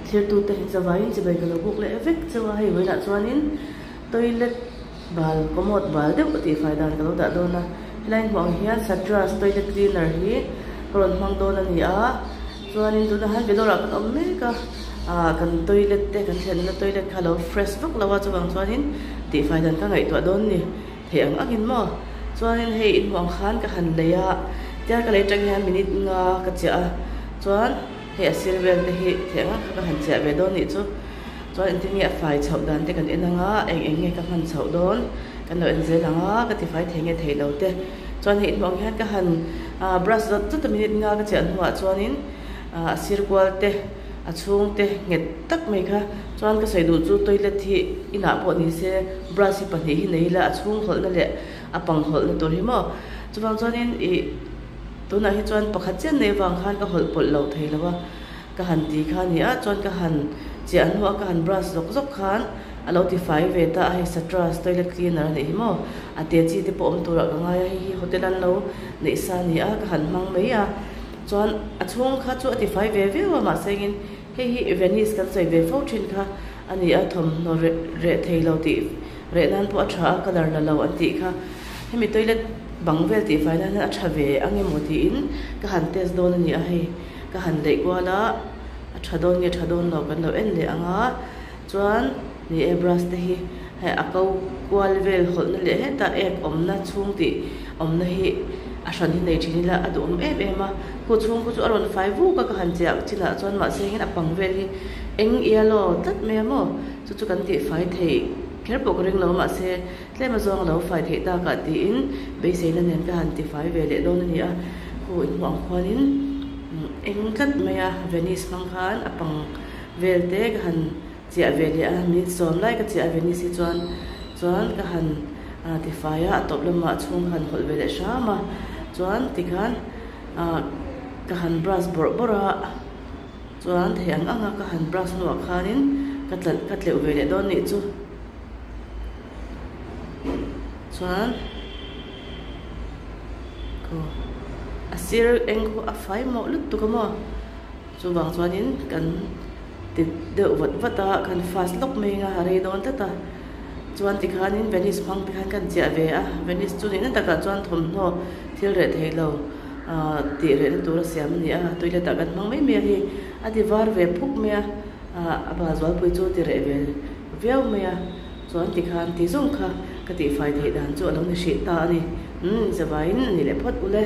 Thirtute hi zavaiin chibai ka lo buk leh vek cheu a, hei vawiinah chuanin toilet bal commode bal deuh a tihfai dan ka lo dah dawn a, helai hmuh ang hian Satras toilet cleaner hi ka rawn hmang dawn a ni a, chuanin tunah hian Vellore ah kan awm mek a, ah kan toilet te kan thlenna toilet kha a lo fresh vak lo a, chuvang chuanin tihfai dan ka ngaihtuah dawn a ni theih ang angin maw, chuanin hei inhmuh ang khan ka han lei a, tiang ka lei atang hian minute nga ka chiah a, chuan. Hei a sir vel te hi theh ang kha ka han chiah ve dawn nih chu. Chuan engtin nge a fai chhoh dan te kan en ang a, eng eng nge ka hman chhoh dawn kan lo en zel ang a, ka tifai thei nge thei lo te. Chuan hei inhmuh ang hian ka han brush zawt zawt a minute nga ka chiah hnuah chuanin a sir kual te a chhung te nghet tak mai kha chuan ka sawi duh chu toilet hi inah pawh ni se brush hi pahnih hi nei ila a chhung hawlhna leh a pang hawlhna tur hi maw. Chuvang chuanin ih. Tunah hi chuan pakhat chian nei avang khan ka hawlh pawlh lo thei lo a, ka han ti kha a ni a, chuan ka han chiah hnuah ka han brush zawk zawk khan a lo tifai ve ta a, hei Satras toilet cleaner a nih hi maw, a te chi te pawh awm turah ka ngai a, hei hi hotel an lo neih sa a ni a, ka han hmang mai a, chuan a chhung kha chu a tifai ve viau a, mahse engin hei hi Venice kan sawi ve fo thin kha a ni a, thawmhnaw reh reh thei lo tih reh nan pawh a tha a, colour la lo an tih kha. Hemi toilet bang vel tih fai nan hian a tha ve ang emaw tiin ka han test dawn a ni a hei ka han leih kual a a tha dawn nge tha dawn lo kan lo en leh ang a chuan ni e brush te hi hei a ko kual vel hawlhna leh hetah ek awmna chhung tih awmna hi a hran hi nei thin ila a duhawm em em a khu chhung khu chu a rawn fai vuk a ka han chiah chinah chuan mahse hian a pang vel hi eng yellow tlat mai a maw chu chu kan tih fai theih kher pawh ka ring lo a mahse. Tlem a zawng lo fai theih takah tiin beiseina nen ka han tifai ve leh dawn a ni a, khu inhmuh ang khuanin eng tlat mai a Venice hmang khan a pang vel te ka han chiah ve leh a, minute sawm lai ka chiah a Venice hi chuan chuan ka han tifai a, a tawp lamah chhung ka han hawlh ve leh hram a, chuan tikhan ka han brush bawrh bawrh a, chuan thei ang ang a ka han brush hnuah khanin ka tlalh ka tleuh ve leh dawn nih chu. Chuan aw a sir eng khu a fai mawh lutuk a maw chuvang chuanin kan ti deuh vat vat a kan fast lawk mai anga a rei dawn tlat a chuan tikhanin venice hmang te khan kan chiah ve a venice chu nihna takah chuan thawmhnaw thil reh thei lo ah tih rehna tur a siam a ni a toilet ah kan hmang mai mai a hei a ti var ve phuk mai a ah a bal zualpui chu ti reh ve. Viau mai a, chuan tikhan ti zawng kha ka tihfai theih dan chu a lo ni hrih ta a ni. Umm, zavaiin a ni leh phawt ule.